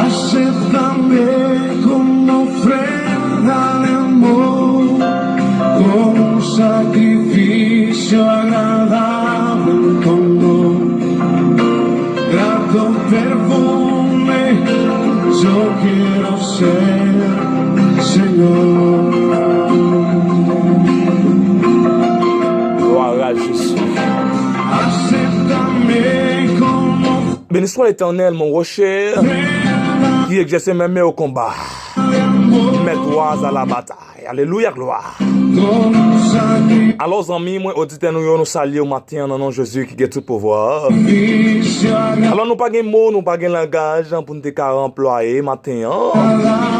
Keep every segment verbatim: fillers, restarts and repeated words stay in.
Acéptame como ofrenda de amor, como un sacrificio agradable en tu honor. Grato perfume yo quiero ser, Señor. Gloire à Jésus. Acéptame como Béni soit l'Éternel, mon rocher, qui exerce mes mains au combat. Mèt wa a la batay. Alelouya, glwa. Alò, zanmi mwen, oditè nou yo, nou salye w maten an nan non Jezi ki gen tout pouvwa. Alò, nou pa gen mo, nou pa gen langaj pou n te ka anplwaye maten an,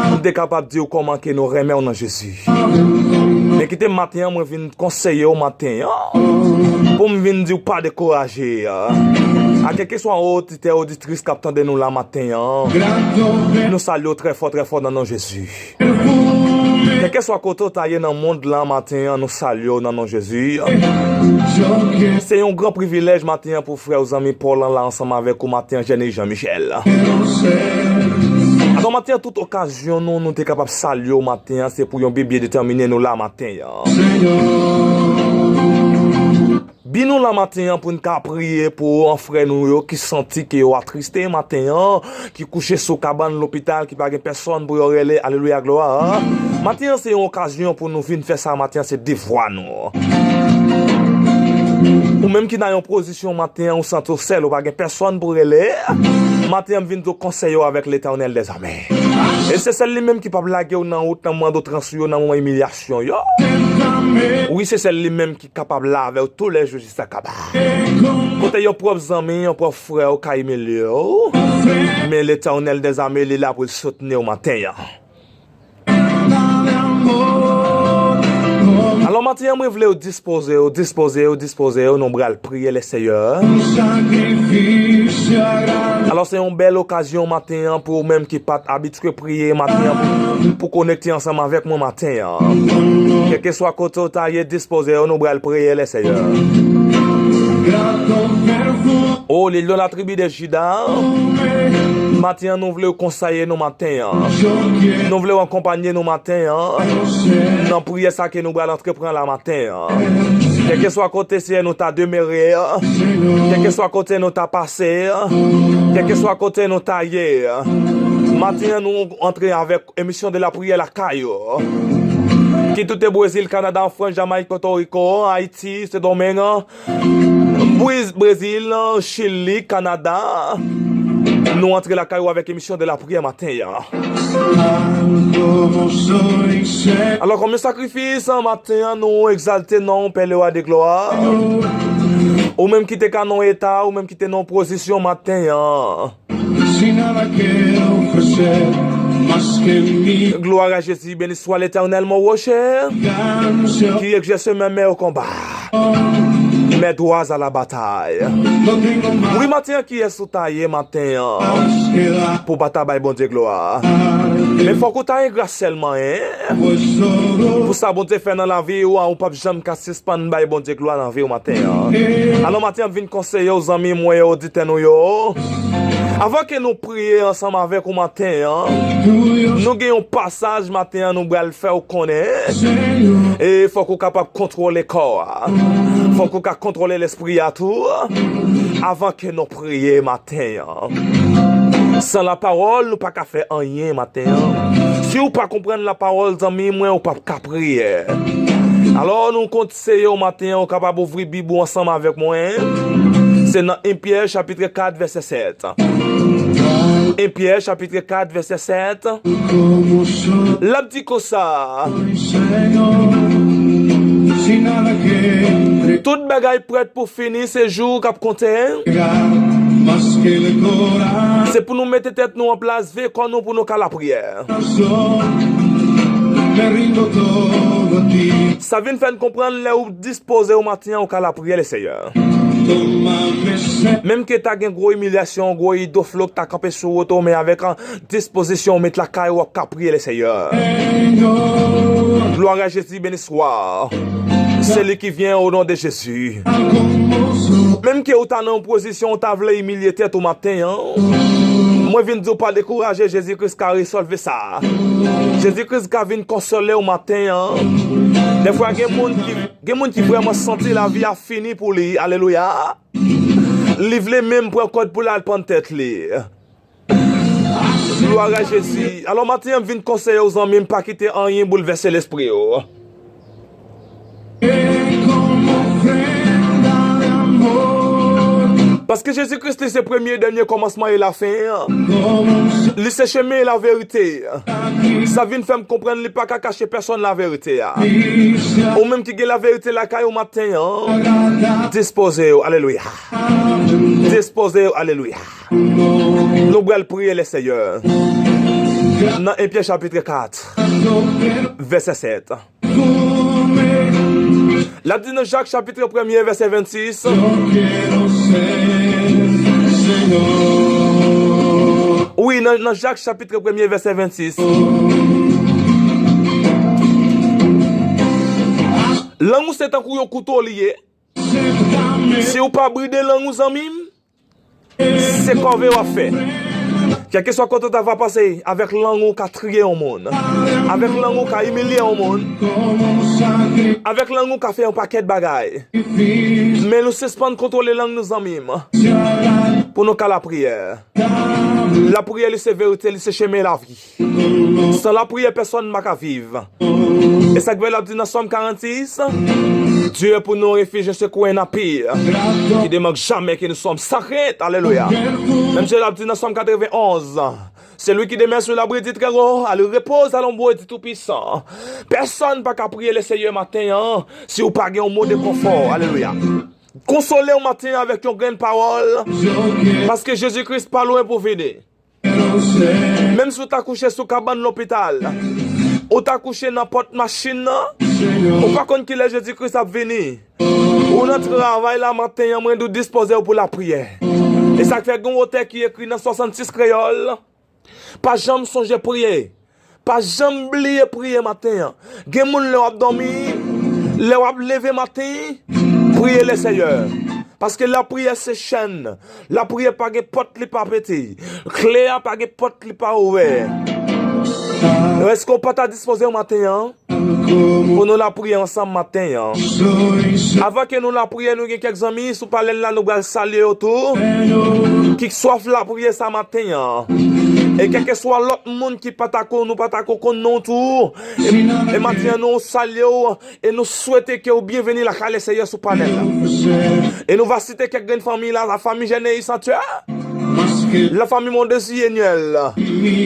pou n te kapab di w kòman ke nou renmen w nan Jezi. Men kite maten an, mwen vin konseye w maten an, pou m vin di w pa dekouraje. A kèlkeswa oditè, oditris k ap tande nou la maten an, nou salye w trè fò, trè fò nan non Jezi. Kèlkeswa kote w ta ye nan mond lan maten an, nou salye w nan non Jezi. Se yon gran privilèj maten an pou frè w, zanmi pa w lan la ansanm avèk ou maten an, Jenny Jean Michel. Atò maten an, tout okazyon nou, nou te kapab salye w maten an, se pou yon byen detèmine nou la maten an. Bi nou la maten an pou n ka priye pou an frè nou yo ki santi ke yo atriste maten an, ki kouche sou kabann lopital, ki pa gen pèsòn pou yo rele. Alelouya, glwa. Maten an se yon okazyon pou nou vin fè sa. Maten an se devwa nou. Ou menm ki nan yon pozisyon maten an, ou santi w sèl, ou pa gen pèsòn pou rele. Maten an m vin di w konseye w avèk Letènèl dèzame. E se sèl li menm ki p ap lage w nan wout, nan moman dotrans ou yo, nan moman imilyasyon yo. Wi, se sèl li menm ki kapab la avè w toulèjou jiska kaba. Kote yon pwòp zanmi, yon pwòp frè w ka imilye w, men Letènèl dèzame, li la pou l soutni w maten an. Alò, maten an, mwen vle w dispoze w, dispoze w, dispoze w, nou pral priye Leseyè. Alò, se yon bèl okazyon maten an pou ou menm ki pa t abitye priye maten an pou, pou konekte ansanm avèk mwen maten an. Kèlkeswa kote w ta ye, dispoze w, nou pral priye Leseyè. O, le lion de la tribu de Juda, maten an, nou vle w konsaye nou maten an. Nou vle w akonpanye nou maten an nan priyè sa ke nou pral antreprann la maten an. Kèlkeswa kote, Seyè, nou ta demere, kèlkeswa kote nou ta pase, kèlkeswa kote nou ta ye, maten an, nou antre avèk emisyon de la priyè lakay ou. Ki tout te Brezil, Kanada, an Frans, Jamayik, Pòtoriko, Ayiti, Sendomeng, Brez-, Brezil, Chili, Kanada. Nou antre lakay ou avèk emisyon de la priyè maten an. Alò, kòm yon sakrifis, maten an, nou egzalte non, Pè le wa de glwa. Ou menm ki te ka nan eta, ou menm ki te nan pozisyon maten an. Gloire à Jésus, béni soit l'Éternel, mon rocher, qui exerce mes mains au combat. Mes doigts à la bataille. Wi, maten an, kiyès ou ta ye maten an pou pa ta bay Bondye glwa? Men fòk ou ta engra sèlman, en. Pou sa Bondye fè nan lavi ou a, ou p ap janm ka sispann bay Bondye glwa nan vi w maten an. Alò, maten an, m vin konseye w, zanmi mwen yo, oditè nou yo. Avan ke nou priye ansanm avèk ou maten an, nou gen yon pasaj maten an nou pral fè w konnen. E fòk ou kapab kontwole kò a. Fòk ou ka kontwole lespri a tou. Avan ke nou priye maten an. San lapawòl, nou pa ka fè anyen maten an. Si w pa konprann lapawòl, zanmi mwen, ou p ap ka priye. Alò, nou konseye w maten an, ou kapab ouvri Bib ou ansanm avèk mwen. Se nan en Pyè chapit kat vèsè sèt. En Pyè chapit kat vèsè sèt. L ap di konsa. Tout bagay prèt pou fini, se jou k ap konte. Se pou nou mete tèt nou an plas, veye kò nou pou nou ka lapriyè. Sa vin fè n konprann lè ou dispoze w maten an, ou ka lapriyè Lesenyè. Menm ke ta gen gwo imilyasyon, gwo idoflo k ta kanpe sou wout ou, men avèk an dispozisyon ou met lakay ou, w ap ka priye Lesenyè. Glwa a Jezi, beni swa. Se li ki vyen o non de Jezi. Menm ke ou ta nan yon pozisyon ou ta vle imilye tèt ou maten an, mwen vin di w pa dekouraje, Jezi Kris ka rezolve sa. Jezi Kris ka vin konsole w maten an. Dèfwa gen moun ki, gen moun ki vrèman santi lavi a fini pou li. Alelouya. Li vle menm pran kòd pou l al pann tèt li. Glwa a Jezi. Alò, maten an, m vin konseye w, zanmi m, pa kite anyen boulvèse lespri w. Paske Jezi Kris, li se premye, dènye, kòmansman e lafen an. Li se chemen e laverite. Sa vin fè m konprann li pa ka kache pèsonn laverite a. Ou menm ki gen laverite lakay ou maten an, dispoze w. Alelouya. Dispoze w. Alelouya. Nou pral priye Lesenyè. Nan En Pyè chapit kat, vèsè sèt. L ap di nan Jak chapit premye, vèsè vennsis. Wi, nan, nan Jak chapit premye, vèsè vennsis. Lang ou se tankou yon kouto li ye. Si w pa bride lang ou, zanmi m, se kòve w ap fè. Kèlkeswa kote w ta va pase, avèk lang ou ka triye yon moun. Avèk lang ou ka imilye yon moun. Avèk lang ou ka fè yon pakèt bagay. Men nou sispann kontwole lang nou, zanmi m, pou nou ka lapriyè. Lapriyè, li se verite, li se chemen lavi. San lapriyè, pèsonn pa ka viv. E sa k fè l ap di nan Sòm karannsis, Dieu est pour nous un refuge, un secours, un appui, qui ne manque jamais, que nous sommes sans crainte. Alelouya. Menm jan l ap di nan Sòm katrevenonz, celui qui demeure sous l'abri du Très-Haut, à le repos à l'ombre du Tout-Puissant. Pèsonn pa ka priye Lesenyè maten an si w pa gen yon mo de konfò. Alelouya. Konsole w maten an avèk yon grenn pawòl. Paske Jezi Kris pa lwen pou vini. Menm si w ta kouche sou kabann lopital, ou ta kouche nan pòt machin nan, ou pa konn kilè Jezi Kris ap vini. Ou nan travay la maten an, mwen di w dispoze w pou lapriyè. E sa k fè gen yon otè ki ekri nan swasannsis kreyòl, pa janm sonje priye. Pa janm bliye priye maten an. Gen moun lè w ap dòmi, lè w ap leve maten, priye Lesenyè. Paske lapriyè se chèn. Lapriyè pa gen pòt li pa pete. Kle a pa gen pòt li pa ouvè. Èske w pa ta dispoze w maten an pou nou lapriyè ansanm maten an? Avan ke nou lapriyè, nou gen kèk zanmi sou panèl la, nou pral salye yo tou, ki swaf lapriyè sa maten an. E kèlkeswa lòt moun ki pa ta ko, nou pa ta ko konn non tou, e, e maten an nou salye w e nou swete ke w byenveni lakay Lesenyè sou panèl la. E nou va site kèk grenn fanmi la, la famille Geneus Sanctuaire, la famille Mondésir Eniel,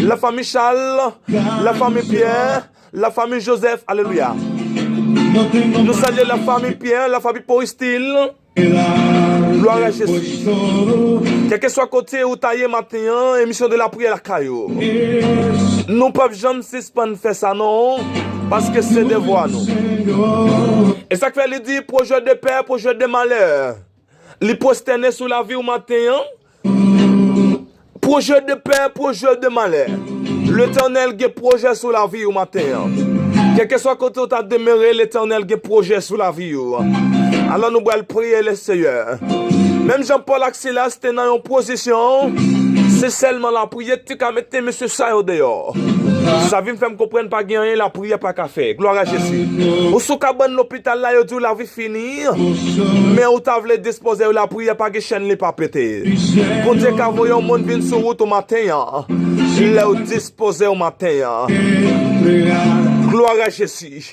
la famille Charles, la famille Pierre, la famille Joseph, alelouya. Nou salye la famille Pierre, la famille Poristil. Glwa a Jezi. Kèlkeswa kote ou ta ye maten an, emisyon de lapriyè lakay ou. Nou p ap janm sispann fè sa non, paske se devwa nou. E sa k fè li di, pwojè de pè, pwojè de malè. Li pwostène sou lavi w maten an. Pwojè de pè, pwojè de malè. Letènèl gen pwojè sou lavi w maten an. Kèlkeswa kote w ta demere, Letènèl gen pwojè sou lavi w. Alò nou pral priye Lesenyè. Menm jan Pòl ak Silas te nan yon pozisyon, se sèlman lapriyè ki te ka mete mesye sa yo deyò. Sa vin fè m konprann pa gen anyen lapriyè pa ka fè. Glwa a Jezi. Ou sou kabann lopital la, yo di w lavi fini, men ou ta vle dispoze w, lapriyè pa gen chèn li pa pete. Bondye ka voye yon moun vin sou wout ou maten an, lè w dispoze w maten an. Glwa a Jezi.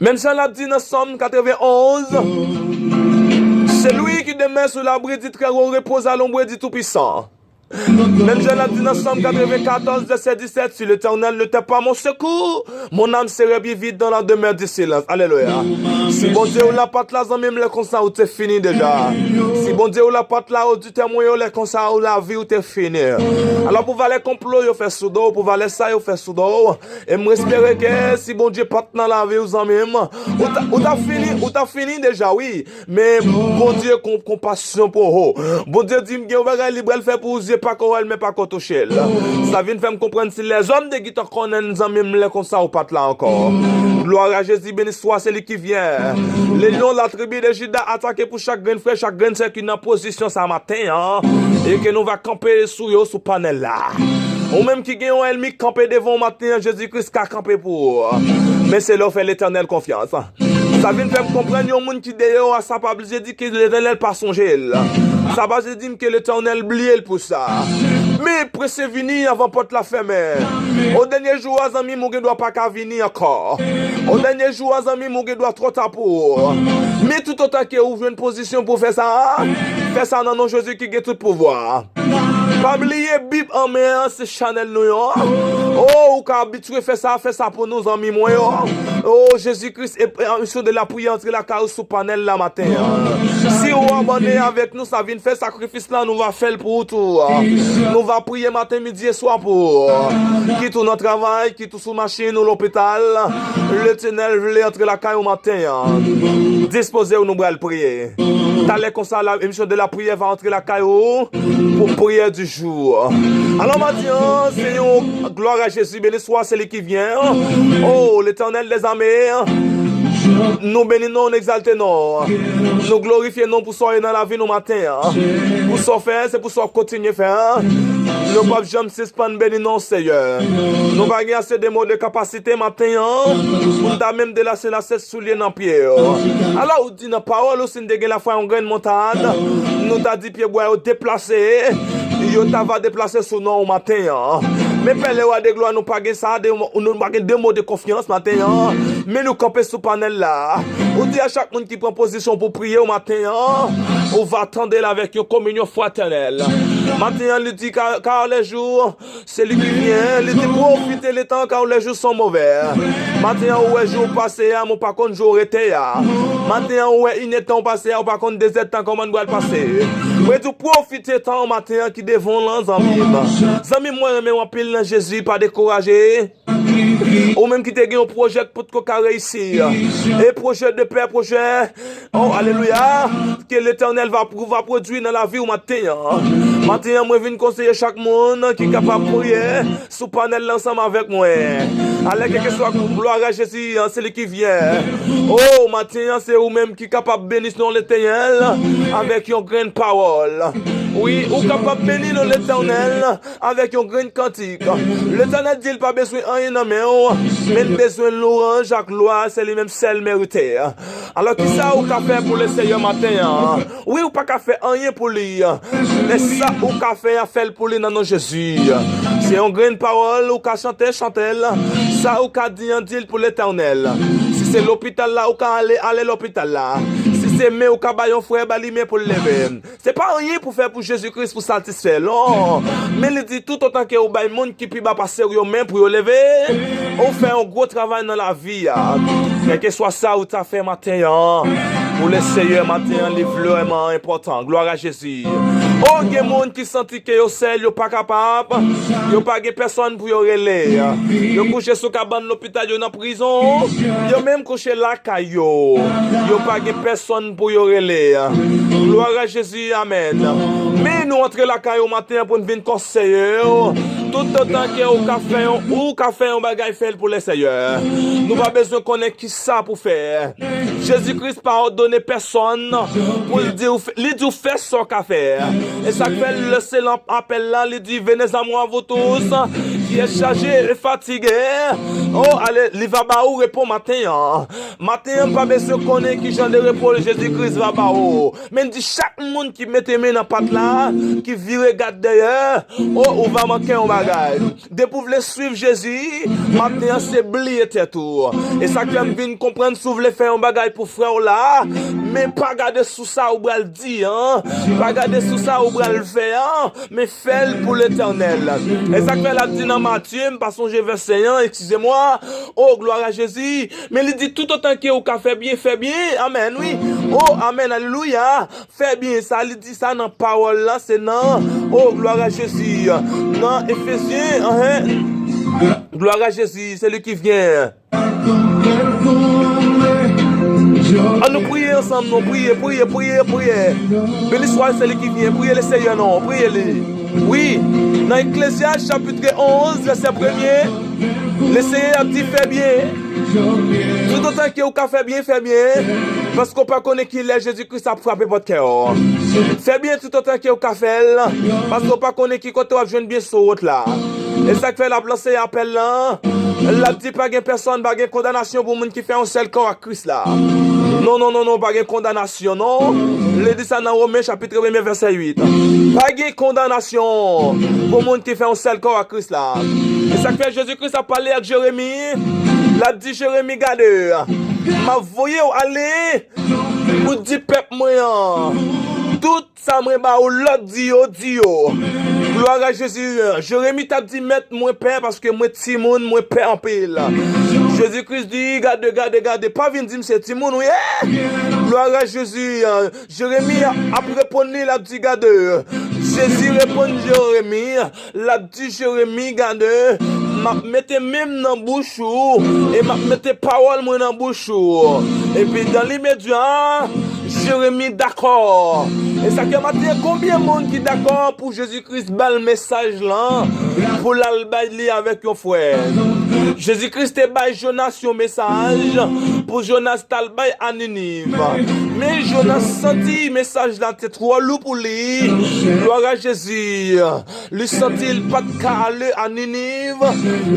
Menm jan l ap di nan Sòm katrevenonz, celui qui demeure sous l'abri du Très-Haut repose à l'ombre du Tout-Puissant. Menm jan l ap di nan Sòm katrevenkatòz, vèsè disèt, si l'Éternel n'était pas mon secours, mon âme serait bien vite dans la demeure du silence. Alelouya. Si Bondye ou lapat la, zanmi m, lè konsa ou te fini deja. Si Bondye ou lapat la, oditè mwen yo, lè konsa ou lavi ou te fini. Alò pou valè konplo yo fè sou do w, pou valè sa yo fè sou do w, e m espere ke si Bondye pa t nan lavi w, zanmi m, ou ta, ou ta fini, ou ta fini deja, wi. Men Bondye kon konpasyon pou ou. Bondye di m gen yon bagay li pral fè pou ou, zye pa ko wè l, men pa ko touche l. Sa vin fè m konprann si lèzòm te gentan konnen, zanmi m, lè konsa ou pa t la ankò. Gloire à Jésus, béni soit celui qui vient. Le lion, la tribu de Juda atake pou chak grenn frè, chak grenn sè ki nan pozisyon sa maten an, e ke nou va kanpe sou yo, sou panèl la. Ou menm ki gen yon ènmi kanpe devan w maten an, Jezi Kris ka kanpe pou ou. Men se lè w fè Letènèl konfyans. Sa vin fè m konprann yon moun ki deyò a, sa pa vle di ke Letènèl pa sonje l. Sa pa vle di m ke Letènèl bliye l pou sa. Men prese vini anvan pòt la fèmen. O dènye jou a, zanmi m, ou gen dwa pa ka vini ankò. O dènye jou a, zanmi m, ou gen dwa twò ta pou ou. Men toutotan ke ou jwenn pozisyon pou fè sa, fè sa nan non Jezi ki gen tout pouvwa. Pa bliye Bib an men an, se chanèl nou yo. O, ou ka abitye fè sa, fè sa pou nou, zanmi mwen yo. O, Jezi Kris e, e, misyon de lapriyè antre lakay ou sou panèl la maten an. Si ou abòne avèk nou, sa vin fè sakrifis la, nou va fè l pou ou tou. Nou va priye maten, midi e swa pou ou. Kit ou nan travay, kit ou sou machin ou lopital, Letènèl vle antre lakay ou maten an. Dispoze w, nou pral priye. Talè konsa, la, emisyon de lapriyè va antre lakay ou pou priyè di jou. Alò, maten an, se yon gloire à Jésus, béni soit celui qui vient. Oh, l'Éternel des armées, nou beni non, nou egzalte non. Nou glorifye non pou sa w ye nan lavi nou maten an. Pou sa w fè, se pou sa w ap kontinye fè. Nou p ap janm sispann beni non, Seyè. Nou pa gen ase de mo de kapasite maten an pou n ta menm delase lase soulye nan pye yo. Alò, ou di nan pawòl ou, si n te gen lafwa yon grenn montad, nou ta di pyebwa yo deplase, yo ta va deplase sou non w maten an. Men Pè Lewa de glwa, nou pa gen sa, de, nou pa gen de mo de konfyans maten an, men nou kanpe sou panèl la. Ou di a chak moun ki pran pozisyon pou priye w maten an, ou va tande l avèk yon kominyon fratènèl. Maten an, li di, car, car les jours, celui qui vient, li di, pwofite letan, car les jours sont mauvais. Maten an, ou wè jou pase a, men w pa konn jou rete a. Maten an, ou wè inèdtan w pase a, ou pa konn dezèdtan kòman l pral pase. Mwen di w, pwofite tan maten an ki devan w lan, zanmi m. Zanmi m, mwen renmen w anpil nan Jezi, pa dekouraje. Ou menm ki te gen yon pwojè k potko ka reyisi. E pwojè de pè, pwojè, oh, alelouya, ke Letènèl va, va pwodui nan lavi w maten an. Maten an, mwen vin konseye chak moun ki kapab priye sou panèl la ansanm avèk mwen. Alè, kèlkeswa, gloire à Jésus, celui qui vient. Oh, maten an, se ou menm ki kapab beni non Letènèl avèk yon grenn pawòl. Wi, ou kapab beni non Letènèl avèk yon grenn kantik. Letènèl di l pa bezwen anyen nan men w, men l bezwen lwanj ak glwa, se li menm sèl merite. Alò, kisa ou ka fè pou Lesenyè maten an? Wi, ou pa ka fè anyen pou li, men sa ou ka fè a, fè l pou li nan non Jezi. Se yon grenn pawòl ou ka chante, chante l. Sa ou ka di an, di l pou Letènèl. Si se lopital la ou ka ale, ale lopital la. Si se men ou ka bay yon frè, ba li men pou l leve. Se pa anyen pou fè pou Jezi Kris pou satisfè l, non. Men li di, toutotan ke ou bay moun ki pi ba pase w yo men pou yo leve, ou fè yon gwo travay nan lavi a. Kèlkeswa sa ou ta fè maten an, pou Lesenyè maten an, li vrèman enpòtan. Glwa a Jezi. O, gen moun ki santi ke yo sèl, yo pa kapab, yo pa gen pèsonn pou yo rele. Yo kouche sou kabann lopital, yo nan prizon, yo menm kouche lakay yo. Yo pa gen pèsonn pou yo rele. Glwa a Jezi, amèn. Men nou antre lakay ou maten an pou n vin konseye w. Toutotan ke ou ka fè yon, ou ka fè yon bagay, fè l pou Lesenyè. Nou pa bezwen konnen kisa pou fè. Jezi Kris pa òdone pèsonn pou l di w fè, li di w fè sa w ka fè. E sa k fè l lanse lan apèl la, li di, venez à moi, vous tous qui est chargé et fatigué, oh, ale, li va ba ou repo maten an. Maten an, pa bezwen konnen ki jan de repo Jezi Kris va ba ou. Men di chak moun ki mete men nan pat la, ki vire gad dèyè, oh, ou va manke yon bagay. Depi w vle swiv Jezi, maten an se bliye tèt ou. E sa k fè m vin konprann, si w vle fè yon bagay pou frè w la, men pa gade sou sa ou pral di an, pa gade sou sa ou pral fè an, men fè l pou Letènèl. E sa k fè l ap di nan Matye, m pa sonje vèsè an, eskize mwa, oh, gloire à Jésus. Men li di, toutotan ke ou ka fè byen, fè byen. Amèn, wi. Oh, amèn, alelouya. Fè byen, sa li di sa nan pawòl la, se nan, oh, gloire à Jésus. Nan Efezyen, hein. Gloire à Jésus, celui qui vient. An nou priye ansanm, non, priye, priye, priye, priye. Béni soit celui qui vient, priye le Seigneur, non, priye li. Wi, nan Eklezyas chapitre onze, vèsè premye, le Seyè ap di, fè byen. Toutotan ke ou ka fè byen, fè byen. Paske ou pa konnen ki lè Jezi Kris ap frape pòt kè w. Fè byen toutotan ke ou ka fè l, paske ou pa konnen ki kote w ap jwenn byen sou wout la. E sa k fè l ap lanse apèl lan. L ap di pa gen pèsonn, pa gen kondanasyon pou moun ki fè yon sèl kò ak Kris la. Non, non, non, non, pa gen kondanasyon, non. Li di sa nan Women chapit premye vèsè uit. Pa gen kondanasyon pou moun ki fè yon sèl kò ak Kris la. E sa k fè Jezi Kris ap pale ak Jeremi. L ap di Jeremi, gade, m ap voye w ale pou di pèp mwen an tout sa mwen ba ou lòd di yo, di yo. Gloire à Jésus. Jeremi t ap di, mèt, mwen pè paske mwen timoun, mwen pè anpil. Jezi Kris di, gade, gade, gade, pa vin di m se timoun ou ye. Gloire à Jésus. Jeremi ap reponn li, l ap di, gade. Jezi reponn Jeremi, l ap di Jeremi, gade, m ap mete men m nan bouch ou, e m ap mete pawòl mwen nan bouch ou. Epi dan limedya, Jeremi dakò. E sa k fè maten, konbyen moun ki dakò pou Jezi Kris ba l mesaj lan, pou l al bay li avèk yon frè? Jezi Kris te bay Jonas yon mesaj pou Jonas t al bay a Niniv. Men Jonas santi mesaj la te twò lou pou li. Gloire à Jésus. Li santi l pa t ka ale a Niniv.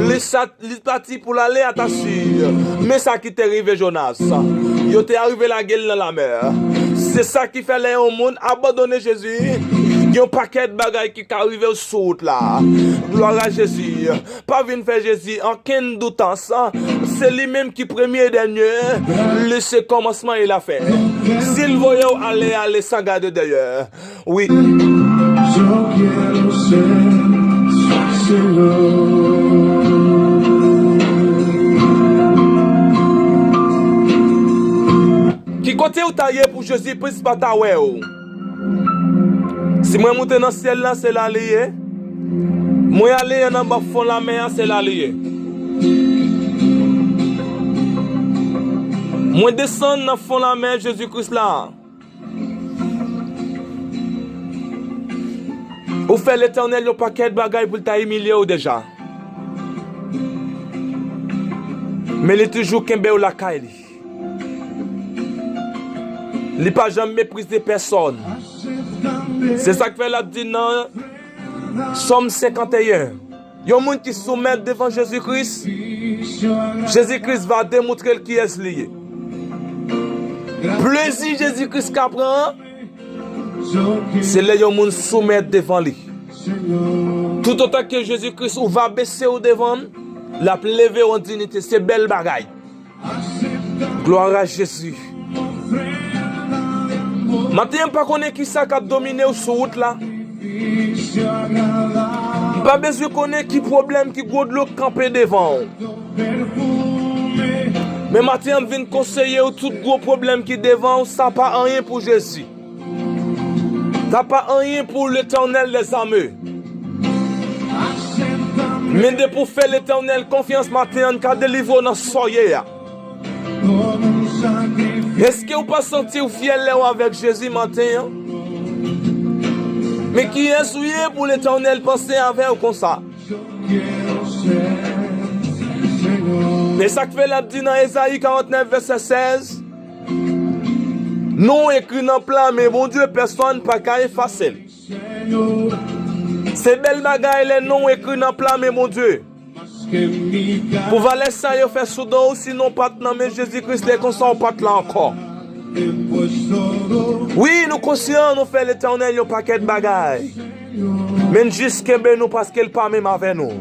Li sa, li pati pou l ale a Tasi. Men sa ki te rive Jonas. Yo te arive lage l nan lamè. Se sa ki fè lè yon moun abandone Jezi, gen yon pakèt bagay ki ka rive w sou wout la. Gloire à Jésus. Pa vin fè Jezi ankenn doutans. Se li menm ki premye e dènye. Li se kòmansman e lafen. Si l voye w ale, ale san gade dèyè. Wi. Yo quiero ser su Señor. Ki kote w ta ye pou Jezi Kris pa ta wè w? Si mwen moute nan syèl la, se la li ye. Mwen ale nan ba fon lamè a, se la li ye. Mwen desann nan fon lamè Jezi Kris la. Ou fè Letènèl yon pakèt bagay pou l ta imilye w deja. Men li toujou kenbe w lakay li. Li pa janm meprize pèsonn. Se sa k fè l ap di nan Sòm senkanteyen, yon moun ki soumèt devan Jezi Kris, Jezi Kris va demontre l kiyès li ye. Plezi Jezi Kris ka pran an, se lè yon moun soumèt devan li. Toutotan ke Jezi Kris ou va bese w devan l, l ap leve w an diyite. Se bèl bagay. Gloire à Jésus. Maten an, m pa konnen ki sa k ap domine w sou wout la. M pa bezwen konnen ki pwoblèm, ki gwo dlo k kanpe devan w. Men maten an, m vin konseye w, tout gwo pwoblèm ki devan w, sa pa anyen pou Jezi. Sa pa anyen pou Letènèl dèzame. Men depi w fè Letènèl konfyans maten an, l ka delivre w nan sa w ye a. Èske w pa santi w fyè lè w avèk Jezi maten an? Men kiyès ou ye pou Letènèl panse avè w konsa? Men sa k fè l ap di nan Ezayi karantnèf vèsè sèz, non ekri nan pla men Bondye, pèsonn pa ka efase l. Se bèl bagay lè non w ekri nan pla men Bondye. Pou valè sa yo fè sou do w, si non w pa t nan men Jezi Kris, lè konsa w pa t la ankò. Wi, nou konsyan nou fè Letènèl yon pakèt bagay. Men n jis kenbe nou paske l pa menm avè nou.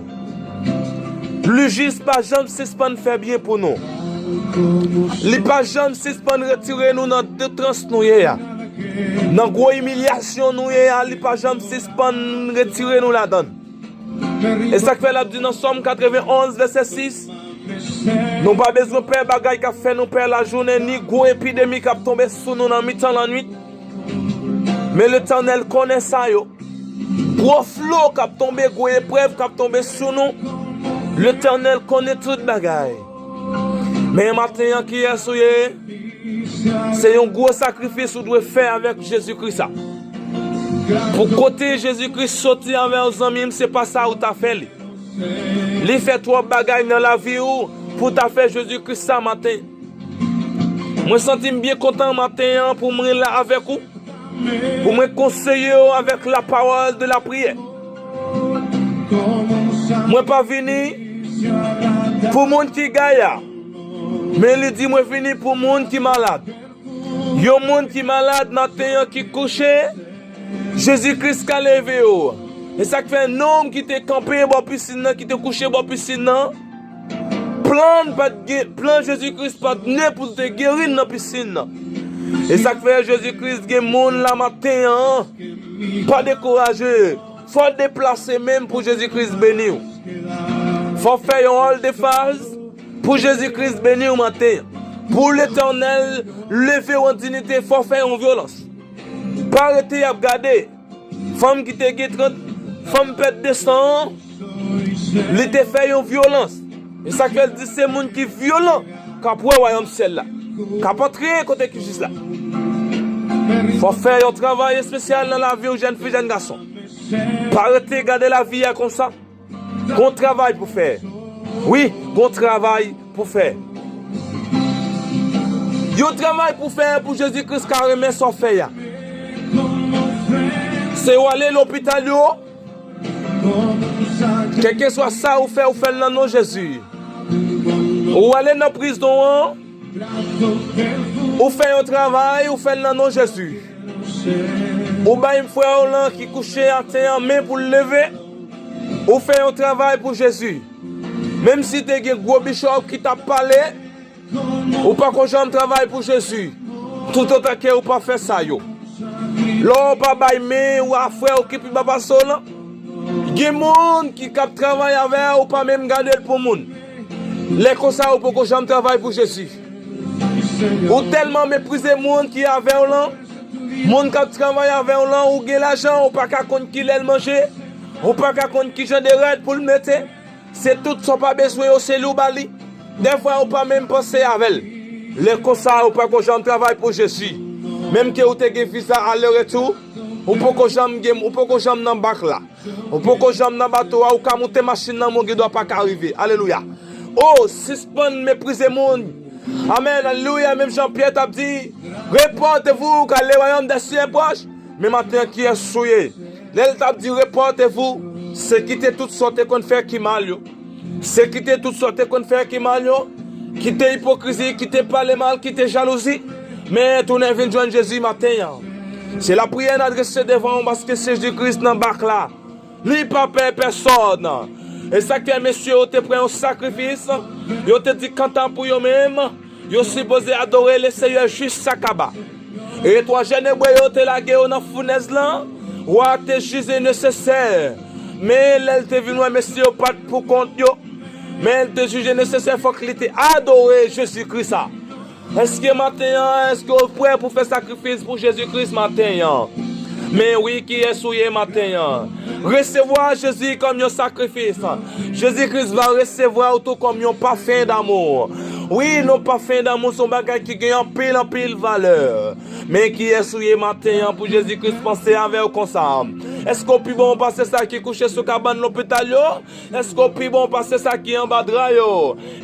Pli jis pa janm sispann fè byen pou nou. Li pa janm sispann retire nou nan detrans nou ye a. Nan gwo imilyasyon nou ye a, li pa janm sispann retire nou ladan l. E sa k fè l ap di nan Sòm katrevenn onz, vèsè sis, nou pa bezwen pè bagay k ap fè nou pè lajounen, ni gwo epidemi k ap tonbe sou nou nan mitan lannwit. Men Letènèl konnen sa yo. Gwo flo k ap tonbe, gwo eprèv k ap tonbe sou nou. Letènèl konnen tout bagay. Men maten an, kiyès ou ye? Se yon gwo sakrifis ou dwe fè avèk Jezi Kris la. Pou kote Jezi Kris soti avè w, zanmi m, se pa sa ou ta fè li. Li fè twòp bagay nan lavi w pou w ta fè Jezi Kris sa maten. Mwen santi m byen kontan maten an pou mwen la avèk ou, pou mwen konseye w avèk la parole de la prière. Mwen pa vini pou moun ki gaya, men li di mwen vini pou moun ki malad. Yon moun ki malad maten an ki kouche, Jezi Kris ka leve yo. E sa k fè nonm ki te kanpe bò pisin nan, ki te kouche bò pisin nan, plan pa t gen, plan Jezi Kris pa t ne pou l te geri l nan pisin nan. E sa k fè Jezi Kris gen moun la maten an, pa dekouraje. Fò w deplase menm pou Jezi Kris beni w. Fò w fè yon hòl de faz pou Jezi Kris beni w maten an. Pou Letènèl leve w an diyite, fò w fè yon vyolans. Pa rete y ap gade. Fanm ki te gen trant, fanm pèt de san an, li te fè yon vyolans. E sa k fè l di se moun ki vyolan k ap wè wayòm syèl la, k ap antre kote ki jis la. Fò w fè yon travay espesyal nan lavi w, jèn fi, jèn gason. Pa rete gade lavi a konsa. Gon travay pou fè. Wi, gon travay pou fè. Yon travay pou fè pou Jezi Kris ka renmen sa w fè a. Se w ale lopital yo, kèlkeswa sa ou fè, ou fè l nan non Jezi. Ou ale nan prizon an, ou fè yon travay, ou fè l nan non Jezi. Ou bay frè w lan ki kouche atè an men pou l leve, ou fè yon travay pou Jezi. Menm si te gen gwo bichòp ki t ap pale, ou pako janm travay pou Jezi, toutotan ke ou pa fè sa yo. Lè w pa bay men ou a frè w ki pi ba pase w lan, gen moun ki k ap travay avè w, ou pa menm gade l pou moun. Lè konsa, ou poko janm travay pou Jezi. Ou tèlman meprize moun ki avè w lan, moun k ap travay avè w lan, ou gen lajan, ou pa ka konn kilè l manje, ou pa ka konn ki jan de rad pou l mete. Se tout sa w pa bezwen yo, se li w ba li. Dèfwa, ou pa menm panse avè l. Lè konsa, ou pako janm travay pou Jezi. Menm ke ou te gen viza ale retou, ou poko janm gen, ou poko janm nan bak la. Ou poko janm nan bato a, ou ka moute machin nan, men w gendwa pa ka rive. Alelouya. O, sispann meprize moun. Amèn, alelouya. Menm jan Pyè t ap di, reportez-vous, car le royaume des cieux est proche. Men maten an, kiyès ou ye? Lè l t ap di reportez-vous, se kite tout sa w te konn fè ki mal yo. Se kite tout sa w te konn fè ki mal yo. Kite ipokrizi, kite pale mal, kite jalouzi. Men tounen vin jwenn Jezi maten an. Se lapriyè n adrese devan w paske se Jezi Kris nan bak la. Li pa pè pèsòn. E sa k fè mesye yo te pran yon sakrifis. Yo te di kanta pou yo menm, yo sipoze adore Leseyè jis sa kaba. E twa jèn ebre yo te lage yo nan founèz lan. Wa te jije nesesè. Men lè l te vin wè mesye yo pa t pou kont yo, men l te jije nesesè fòk li te adore Jezi Kris la. Èske maten an, èske w prè pou fè sakrifis pou Jezi Kris maten an? Men wi, kiyès ou ye maten an? Resevwa Jezi kòm yon sakrifis. Jezi Kris va resevwa w tou kòm yon pafen damou. Wi, yon pafen damou se yon bagay ki gen anpil, anpil valè. Men kiyès ou ye maten an pou Jezi Kris panse avè w konsa? Èske w pi bon pase sa ki kouche sou kabann lopital yo? Èske w pi bon pase sa ki anba dra yo?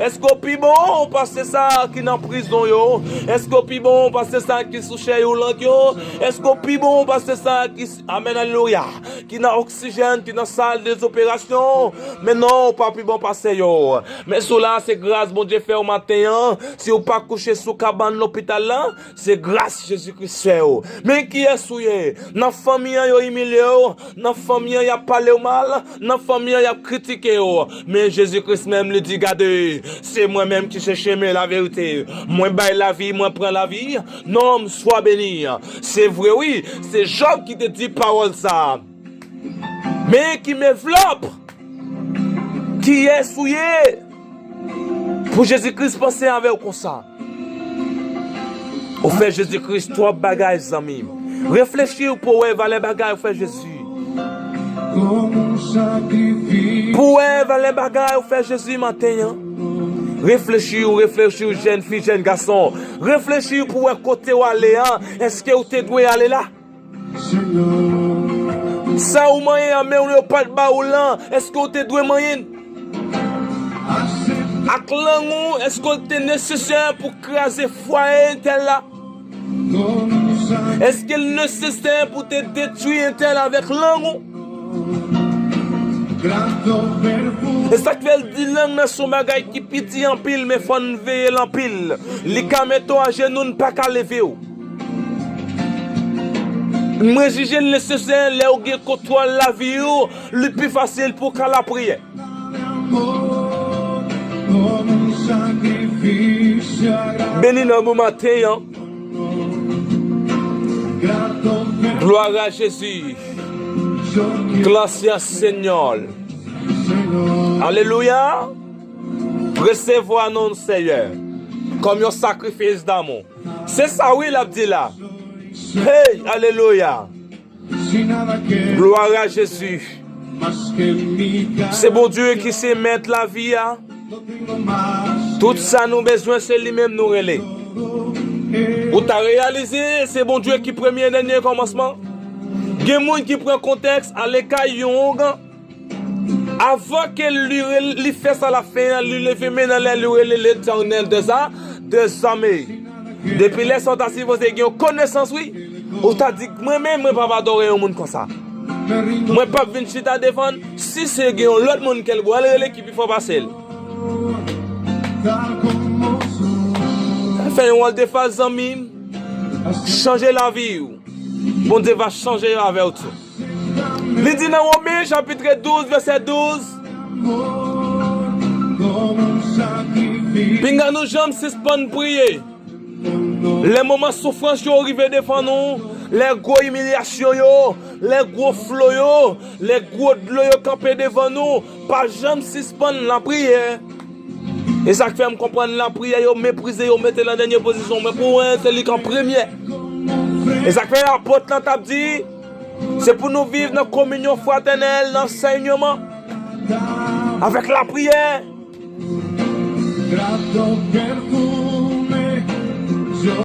Èske w pi bon pase sa ki nan prizon yo? Èske w pi bon pase sa ki sou chèz woulant yo? Èske w pi bon pase sa ki, amèn, alelouya, ki nan oksijèn, ki nan sal de zoperasyon? Men non, ou pa pi bon pase yo. Men si w la, se gras Bondye fè w maten an. Si w pa kouche sou kabann lopital la, se gras Jezi Kris fè w. Men kiyès ou ye? Nan fanmi an, yo imilye w. Nan fanmi an, y ap pale w mal. Nan fanmi an, y ap kritike w. Men Jezi Kris menm, li di, gade, se mwen menm ki se chemen, laverite. Mwen bay lavi, mwen pran lavi. Nonm, swa beni. Se vre, wi, se Jòb ki te di pawòl sa a. Men ki m envlòp? Kiyès ou ye? Pou Jezi Kris panse avè w konsa. Ou fè Jezi Kris twòp bagay, zanmi m. Reflechi pou w wè valè bagay ou fè Jezi. Pou w wè valè bagay ou fè Jezi maten an. Reflechi, reflechi, jèn fi, jèn gason. Reflechi pou w wè kote w ale an. Èske ou te dwe ale la? Sa ou manyen an men w yo pa t ba ou lan, èske w te dwe manyen l? Ak lang ou, èske l te nesesè pou kraze fwaye entèl la? Èske l nesesè pou te detwi entèl avèk lang ou? E sa k fè l di lang nan se yon bagay ki piti anpil, men fò n veye l anpil. Li ka mete w ajenou, n pa ka leve w. Mwen jije l nesesè lè w gen kontwòl lavi w, li pi fasil pou w ka lapriyè. Beni nan bon maten an. Gloire à Jésus. Gracias, Señor. Alelouya. Resevwa non Seyè kòm yon sakrifis damou. Se sa wi l ap di la. Hey, alelouya. Gloire à Jésus. Se Bondye ki se mèt lavi a. Tout sa nou bezwen, se li menm nou rele. Ou ta reyalize, se Bondye ki premye, dènye kòmansman. Gen moun ki pran kontèks, ale kay yon ougan. Avan ke li, li fè sa l ap fè an, li leve men l anlè, li rele Letènèl dèza, dèzame. Depi lè sa, w ta sipoze gen yon konesans, wi. Ou ta di, mwen menm, mwen p ap adore yon moun konsa. Mwen p ap vin chita devan l, si se gen yon lòt moun ke l pral rele ki pi fò pase l. Fè yon wòl de faz, zanmi m. Chanje lavi w. Bondye va chanje avè w tou. Li di nan Women, chapit douz, vèsè douz, pinga nou janm sispann priye. Lè moman soufrans yo rive devan nou, lè gwo imilyasyon yo, lè gwo flo yo, lè gwo dlo yo kanpe devan nou, pa janm sispann lapriyè. E sa k fè m konprann lapriyè, yo meprize, yo mete l an dènye pozisyon. Men pou mwen, se li k an premye. E sa k fè apot lan t ap di, se pou nou viv nan kominyon fratènèl, nan ansèyman, avèk lapriyè.